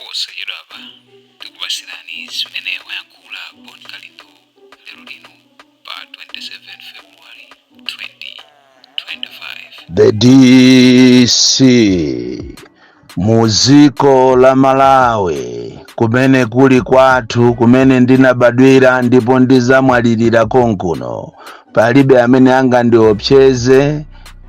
Posachedwapa tikupatsirani zimene wayankhula Bon Kalindo lero lino pa 27 February 2025. The DC muziko la Malawi, kumene kuli kwathu, kumene ndinabadwira ndipo ndizamwalirira konkuno, palibe amene angandiopseze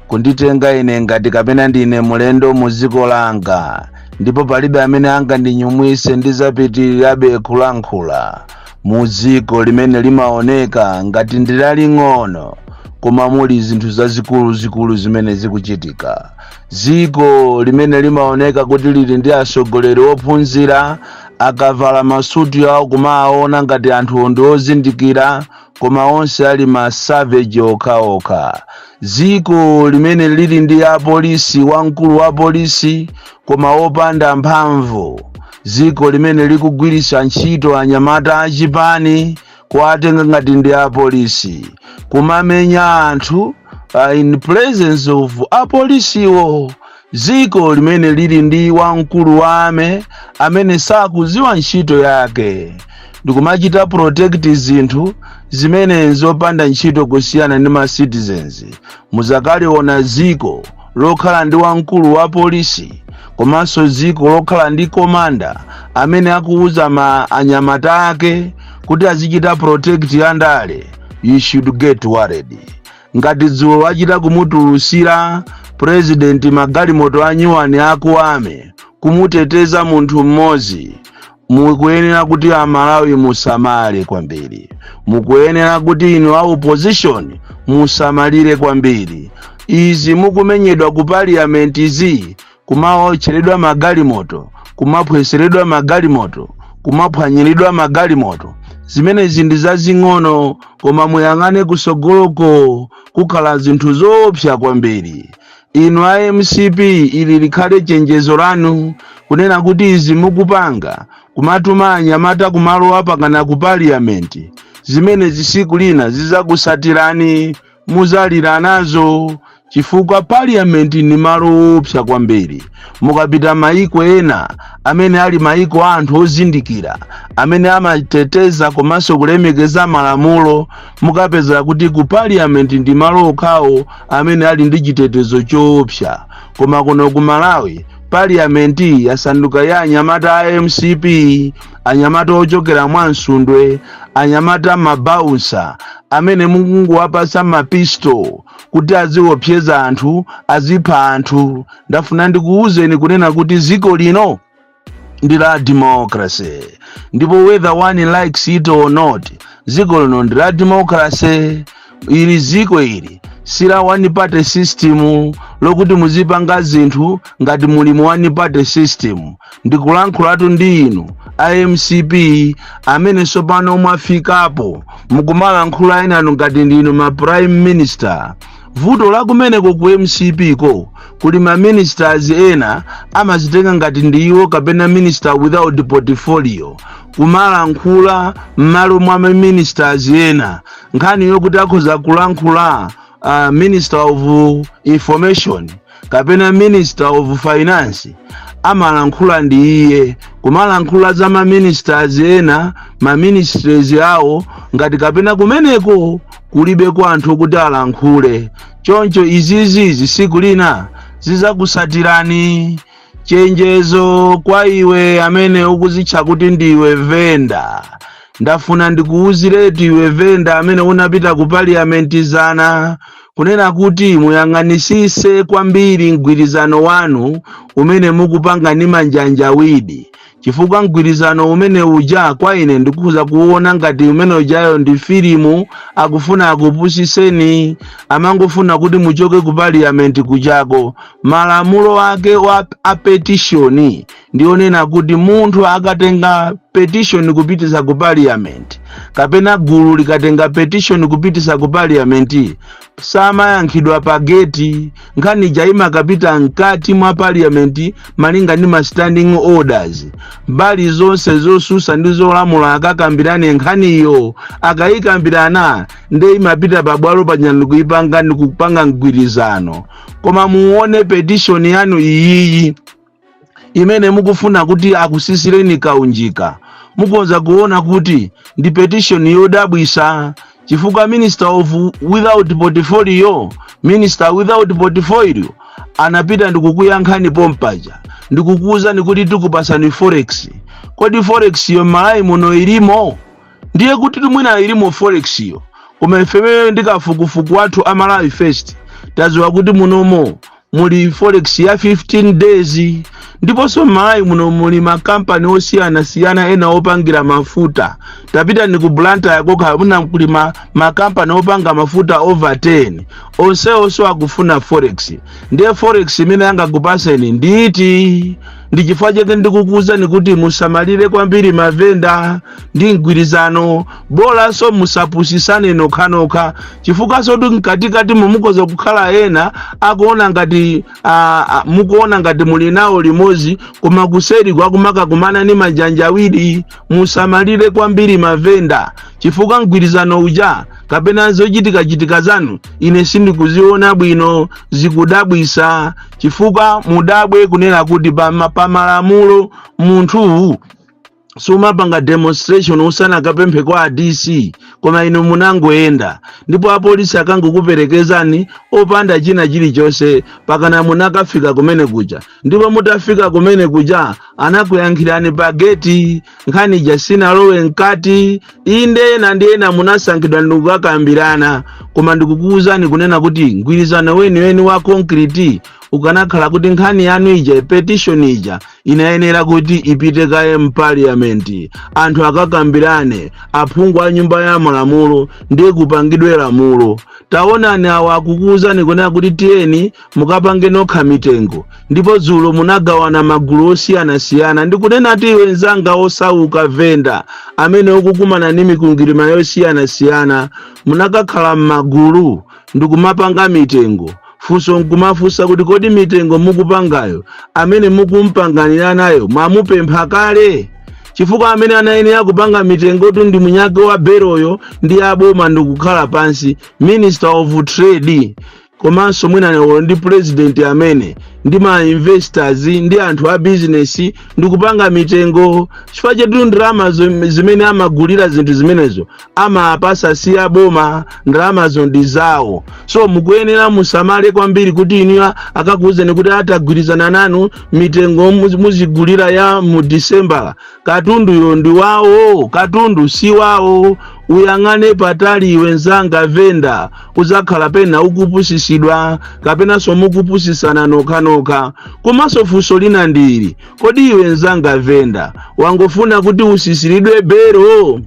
kunditenga ine ngati kapena ndine mulendo mu dziko langa, ndipo palibe amene angandinyumwise. Ndizapitirirabe kulankhula mu dziko limene limaoneka ngati ndilaling'ono koma muli zinthu zazikuluzikulu zimene zikuchitika, dziko limene limaoneka kuti lili ndi atsogoleri ophunzira, akavala masuti awo kumaona ngati anthu ndi ozindikira, koma onse ali ma savage okhaokha, dziko limene lili ndi apolisi, wamkulu wa polisi koma wopanda mphamvu, dziko limene likugwiritsa ntchito anyamata achipani kuwatenga ngati ndi apolisi, kumamenya anthu in presence of apolisiwo, dziko limene lili ndi wamkulu wa army amene sakudziwa ntchito yake ndikumachita protect zinthu zimene zopanda ntchito kusiyana ndi ma citizens. Muzakaliona dziko lokhala ndi wamkulu wa polisi komanso dziko lokhala ndi commander amene akuuza ma anyamata ake kuti azichita protect andale, you should get worried. Ngati dzulo wachita kumutulutsira president magalimoto anyuwani aku army kumuteteza munthu mmodzi, mukuyenera kuti Amalawi musamale kwambiri. Mukuyenera kuti inu a opposition musamalire kwambiri. Izi mukumenyedwa ku parliament izi, kumaotcheredwa magalimoto, kumaphweseredwa magalimoto, kumaphwanyiridwa magalimoto, zimenezi ndi zazing'ono, koma muyang'ane kusogoloko, kukhala zinthu zoopsa kwambiri. Inu a MCP, ili likhale chenjezo lanu kunena kuti izi mukupanga, kumatuma anyamata kumalowa pakana ku parliament, zimene zisiku lina zizakusatirani, muzalira nazo, chifukwa parliament ni malo woopsa kwambiri. Mukapita maiko ena amene ali maiko a anthu ozindikira, amene amateteza komanso kulemekeza malamulo, mukapeza kuti ku parliament ndi malo okhawo amene ali ndi chitetezo choopsa. Koma kuno ku Malawi, parliament yasanduka ya anyamata a MCP, anyamata ochokera mwa Msundwe, anyamata ma bouncer amene mukungowapasa ma pistol kuti aziopseza anthu, azipha anthu. Ndafuna ndikuwuzeni kunena kuti dziko lino ndi la democracy, ndipo whether one likes it or not, dziko lino ndi la democracy. Ili dziko ili si la one party system lokuti muzipanga zinthu ngati muli mu one party system. Ndikulankhulatu ndi inu a MCP amene sopano mwafikapo mukumalankhula enanu ngati ndinu ma prime minister. Vuto la kumeneko ku MCP ko, kuli ma ministers ena amazitenga ngati ndiwo kapena minister without portfolio, kumalankhula m'malo mwa ma ministers ena. Nkhani yokuti akhoza kulankhula minister of information kapena minister of finance, amalankhula ndi iye, kumalankhula za ma ministers ena, ma ministries awo, ngati kapena kumeneko kulibeko anthu kuti alankhule. Choncho izizizi siku lina zizakusatirani. Chenjezo kwa iwe amene ukuzitcha kuti ndiwe venda. Ndafuna ndikuwuziretu iwe venda amene unapita ku parliament zana, kunena kuti muyang'anisise kwambiri mgwirizano wanu umene mukupanga ndi manjanjawidi, chifukwa mgwirizano umene uja kwa ine ndikuza kuona ngati umene ujayo ndi filimu, akufuna akupusiseni, amangofuna kuti muchoke ku parliament kuchako. Malamulo ake wa a petition ndionena kuti munthu akatenga petition kupitisa ku parliament, kapena gulu likatenga petition kupitisa ku parliament, samayankhidwa pa geti. Nkhani ija imakapita mkati mwa parliament malinga ndi ma standing orders. Mbali zonse zosusa ndi zolamula akakambirane nkhaniyo. Akayikambirana, nde imapita pabwalo paja ndikuyipanga ndikupanga mgwirizano. Koma muone petition yanu iyiyi. Imene mukufuna kuti akusisireni kaunjika, mukonza kuona kuti ndi petition yodabwisa, chifukwa minister of without portfolio, minister without portfolio anapita ndikukuyankhani pompaja, ndikukuwuzani kuti tikupasani forex. Kodi forex yo m'Malawi muno ilimo? Ndiye kuti mwina ilimo forex yo, koma ifeyo ndikafukufuku wathu a Malawi First taziwa kuti munomo muli forex ya 15 days. Ndiponso m'Malawi muno muli makampani osiyanasiyana ena opangira mafuta. Tapita ni ku Blantyre kokha, muna kuli makampani opanga mafuta over 10. Onseonso akufuna forex. Ndiye forex imene angakupaseni nditi? Ndi chifukwa chake ndikukuwuzani kuti musamalire kwambiri mavenda ndi mgwirizano, bolanso musapusisane nokhanokha, chifukwanso kuti mkatikati mumukoza kukhala ena akuona ngati mukuona ngati muli nawo limodzi, koma kuseri kwakumakakumana ni majanja awiri. Musamalire kwambiri mavenda, chifukwa mgwirizano uja kapena zochitikachitika zanu ine sindikuziona bwino, zikudabwisa, chifukwa mudabwe kunena kuti pamalamulo munthu sumapanga demonstration usanakapemphe kwa a DC, koma inu munangoyenda ndipo apolisi akangokuperekezani opanda china chilichonse pakana munakafika kumene kuja. Ndipo mutafika kumene kuja anakuyankhirani pa geti, nkhani ija sinalowe mkati. Inde, ena ndi ena munasankhidwa ndikukakambirana, koma ndikukuwuzani kunena kuti mgwirizano weniweni wa concrete ukanakhala kuti nkhani yanu ija, petition ija, inayenera kuti ipite kaye mparliament, anthu akakambirane, aphungu a nyumba ya malamulo, ndiye kupangidwe lamulo. Taonani, awa akukuwuzani kunena kuti tiyeni mukapange nokha mitengo, ndipo dzulo munagawana magulu osiyanasiyana. Ndikunena ti iwe mzanga osauka, venda amene ukukumana ndi mikwingwirima yosiyanasiyana, munakakhala m'magulu ndikumapanga mitengo. Funso nkumafunsa kuti kodi mitengo mukupangayo, amene mukumpanganira nayo mwamupempha kale? Chifukwa amene anayenera kupanga mitengotu ndi munyake wa beroyo ndi aboma, ndikukhala pansi, Minister of Trade komanso mwina ndi president amene ndi ma investors ndi anthu a business ndikupanga mitengo, chifukwa chetu ndalama zimene amagulira zinthu zimenezo amapasa si aboma, ndalamazo ndi zawo. So mukuyenera musamale kwambiri kuti inu akakuwuzeni kuti atagwirizana nanu mitengo muzigulira ya mu December, katunduyo ndi wawo, katundu si wawo. Uyang'ane patali iwe nzanga venda, uzakhala pena ukupusisidwa kapenanso mukupusisana nokhanokha. Komanso funso lina ndili: kodi iwe nzanga venda wangofuna kuti usisiridwe bero?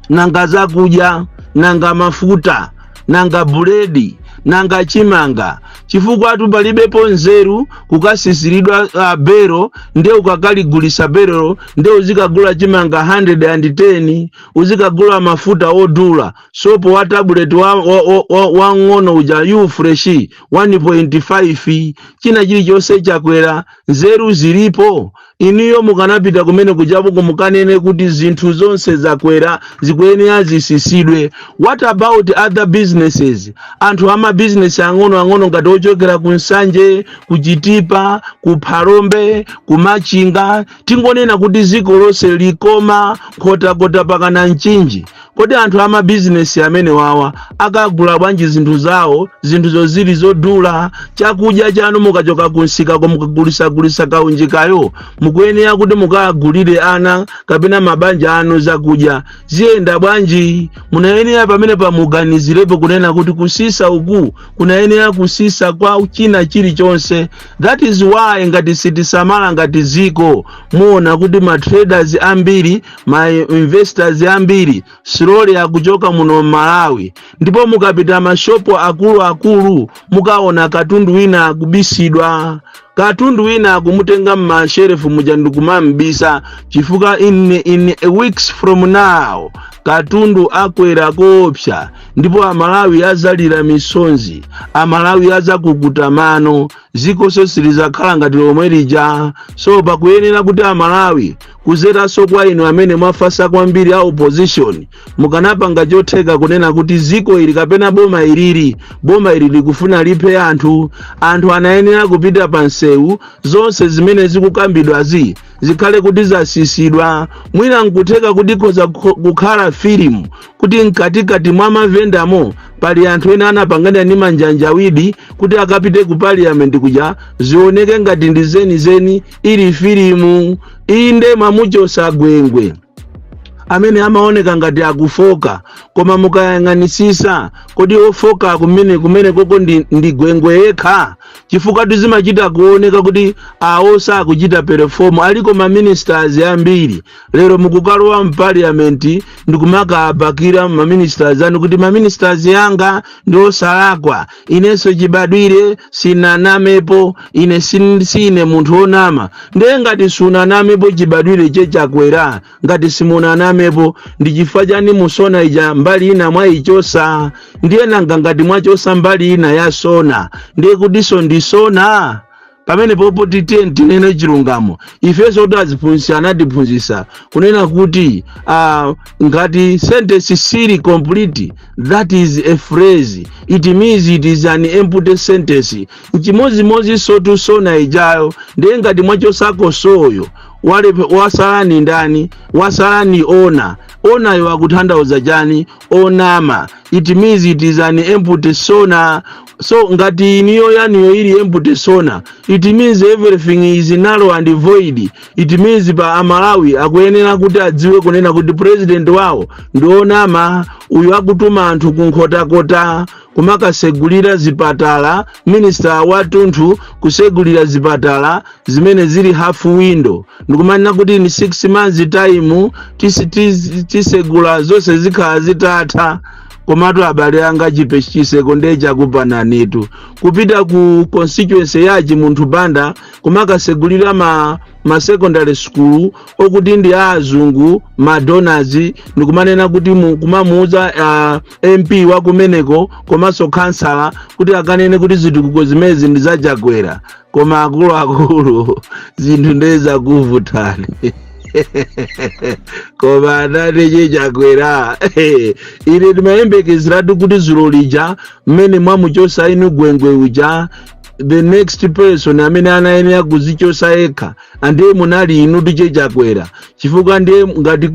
Nanga zakudya, nanga mafuta, nanga buledi, nanga chimanga? Chifukwa atu palibepo nzeru kukasisiridwa bero, ndiye ukakaligulisa bero, ndiye uzikagula chimanga 110, uzikagula mafuta odula, sopo wa tablet wang'ono uja u fresh 1.5, china chilichonse chakwera. Nzeru zilipo. Inuyo mukanapita kumene kujabuko mukanene kuti zinthu zonse zakwera, zikuyenera zisisidwe. What about other businesses? Anthu amabizinesi ang'onoang'ono ngati ochokera ku Nsanje, ku Chitipa, ku Phalombe, ku Machinga, tingonena kuti ziko lonse, Likoma, Nkhotakota pakana Mchinji, kodi anthu amabizinesi amene wawa akagula bwanji zinthu zawo, zinthuzo zili zodula? Chakudya chanu mukachoka kunsikako mukagulisagulisa kaunjikayo, mukuyenera kuti mukagulire ana kapena mabanja anu zakudya, ziyenda bwanji? Munayenera pamene pamuganizirepo kunena kuti kusisa uku kunayenera kusisa kwa china chilichonse. That is why ngati sitisamala ngati ziko, muona kuti ma traders ambiri, ma investors ambiri slowly akuchoka muno Malawi. Ndipo mukapita mashopo akuluakulu mukaona katundu wina akubisidwa, katundu wina akumutenga mmasherefu muja ndikumambisa, chifukwa in a weeks from now Katundu akwera koopsa ndipo Amalawi azalira misonzi, Amalawi azakukuta mano, zikonso silizakhala ngati lomwe lija. So pakuyenera kuti Amalawi, kuzeranso kwa inu amene mwafasa kwambiri a opposition, mukanapanga chotheka kunena kuti ziko ili kapena boma ilili, boma ili likufuna liphe anthu. Anthu anayenera kupita pa msewu, zonse zimene zikukambidwazi zikhale kuti zasisidwa. Mwina nkutheka kuti ikhoza kukhala filimu, kuti mkatikati mwa mavendamo pali anthu ena anapangana ndi manjanjawidi kuti akapite ku parliament kuja, zioneke ngati ndi zenizeni, ili filimu. Inde, mwamuchosa Gwengwe amene amaoneka ngati akufoka, koma mukayang'anisisa, kodi ofoka kumene koko ndi Gwengwe yekha? Chifukwa tizimachita kuoneka kuti awo sakuchita perform. Aliko ma ministers ambiri. Lero mukukalowa mparliament ndikumakabakira ma ministers anu kuti ma ministers yanga ndi osalakwa, inenso chibadwire sinanamepo, ine sine munthu onama. Ndiye ngati sunanamepo chibadwire chechakwera, ngati simunanamepo, ndi chifukwa chani musona ija mbali ina mwayichosa? Ndiye nanga ngati mwachosa mbali ina ya SONA, ndiye kutinso ndi SONA pamene popo? Titiye tinene chilungamo. Ifenso kuti aziphunzitsa anatiphunzitsa kunena kuti ngati sentence sili complete, that is a phrase, it means it is an empty sentence. Nchimozimozi sotu SONA ijayo. Ndiye ngati mwachosako soyo, wale wasalani ndani? Wasalani ona. Onayo akutanthauza chani? Onama. It means it is an empty SONA. So ngati iniyo yaniyo ili empty SONA, it means everything is null and void. It means pa Amalawi akuyenera kuti adziwe kunena kuti president wawo ndi onama uyu, akutuma anthu kunkhotakota kumakasegulira zipatala, minister watunthu kusegulira zipatala zimene zili half window, ndikumanena kuti in 6 months time tisegula zonse, zikhala zitatha. Komatu abale anga, chipe chiseko ndiye chakupananitu. Kupita ku constituency yachi Munthu Banda kumakasegulira ma secondary school okuti ndi a azungu, ma donors, ndikumanena kuti kumamuuza MP wa kumeneko komanso kansala kuti akanene kuti zitukuko zimezi ndi zachakwera. Koma akuluakulu, zinthu ndezakuvutani. Koma anati chichakwera, ine ndimayembekezeratu kuti zulo lija mmene mwamuchosa inu Gwengwe uja, the next person amene anayenera kuzichosa yekha andiye munali inu tichechakwera, chifukwa ndiye ngati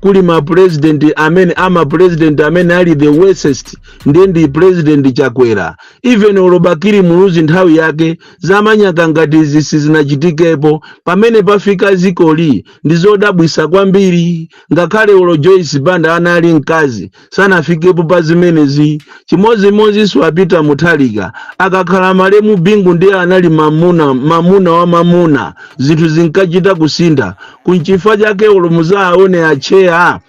kuli ma president amene ama president amene ali the worstest, ndiye ndi President Chakwera. Even olo Bakili Muluzi nthawi yake zamanyaka ngati izi sizinachitikepo. Pamene pafika zikoli ndi zodabwisa kwambiri. Ngakhale olo Joyce Banda anali mkazi, sanafikepo pa zimenezi. Chimodzimodzinso apita Muthalika. Akakhala malemu Bingu ndiye anali mamuna, mamuna wa mamuna, zinthu zinkachita kusintha. Kunchifukwa chake olo muzaone acheya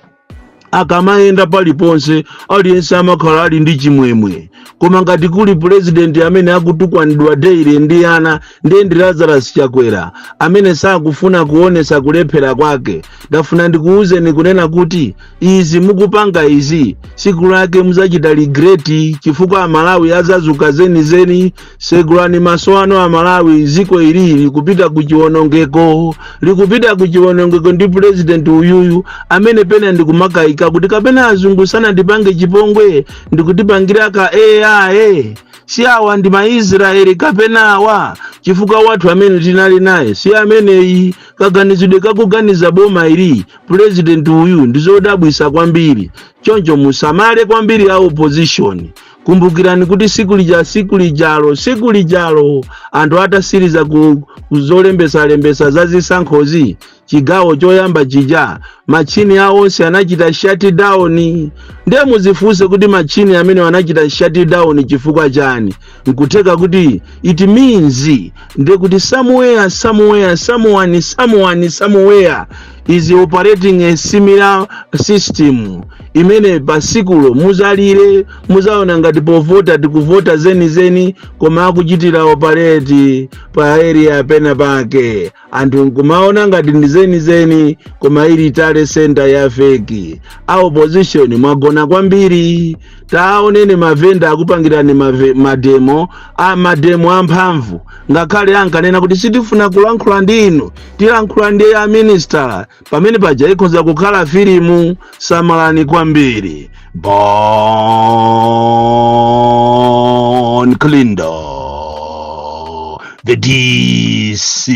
akamayenda paliponse, aliyense amakhala ali ndi chimwemwe. Koma ngati kuli purezidenti amene akutukwanidwa daily ndi ana, ndiye ndi Lazarus Chakwera, amene sakufuna kuonesa kulephera kwake. Ndafuna ndikuwuzeni kunena kuti izi mukupanga izi, siku lake muzachita regret, chifukwa Amalawi azazuka zenizeni. Segulani maso anu Amalawi, ziko ilili likupita ku chiwonongeko, likupita ku chiwonongeko ndi purezidenti uyuyu amene pena ndikumakayika kuti kapena azungu sanandipange chipongwe ndikutipangira ka AI, si awa ndi Maisraeli kapena awa, chifukwa wathu amene tinali naye si ameneyi. Kaganizidwe kakuganiza boma ili, purezidenti uyu, ndi zodabwisa kwambiri. Choncho musamale kwambiri a opposition. Kumbukirani kuti siku lija, siku lijalo, siku lijalo anthu atasiriza ku kuzolembesalembesa za zisankhozi, chigawo choyamba chija, machini awo onse anachita shut down. Ndiye muzifunse kuti machini amene anachita shut down chifukwa chani? Nkutheka kuti it means ndiye kuti somewhere, somewhere, someone, someone, somewhere is operating a similar system imene pasikulo muzalire, muzaona ngati povota tikuvota zenizeni, koma akuchitira operate pa area pena pake, anthu nkumaona ngati ndi zenizeni, koma ili tally center ya fake. A opposition, mwagona kwambiri. Taoneni mavenda akupangirani mademo a mademo amphamvu, ngakhale ankanena kuti sitifuna kulankhula ndi inu, tilankhula ndi a minister. Pamene paja ikhoza kukhala filimu. Samalani kwambiri. Bon Kalindo, the DC,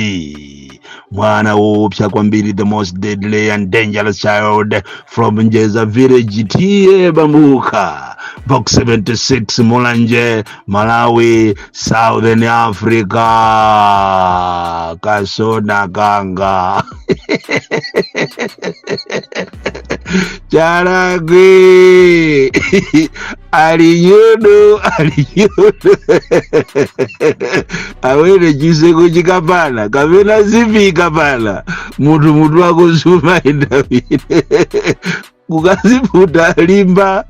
mwana woopsa kwambiri, the most deadly and dangerous child from Njeza village, T/A Bambuka, Box 76, Mulanje, Malawi, Southern Africa. Kasona kanga Chalagwe aliyudu aliyudu awene chiseko chikapana kapena zipika pana mutu mutu wako sumaenda bwino kukaziputa limba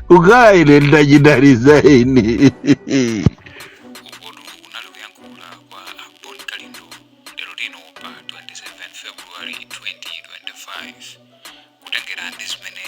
kukhala ine ndachidaliza ine. Ukotu kunali kuyankhula kwa a Bon Kalindo lero lino pa 27 February 2025, kutengera ndi zimene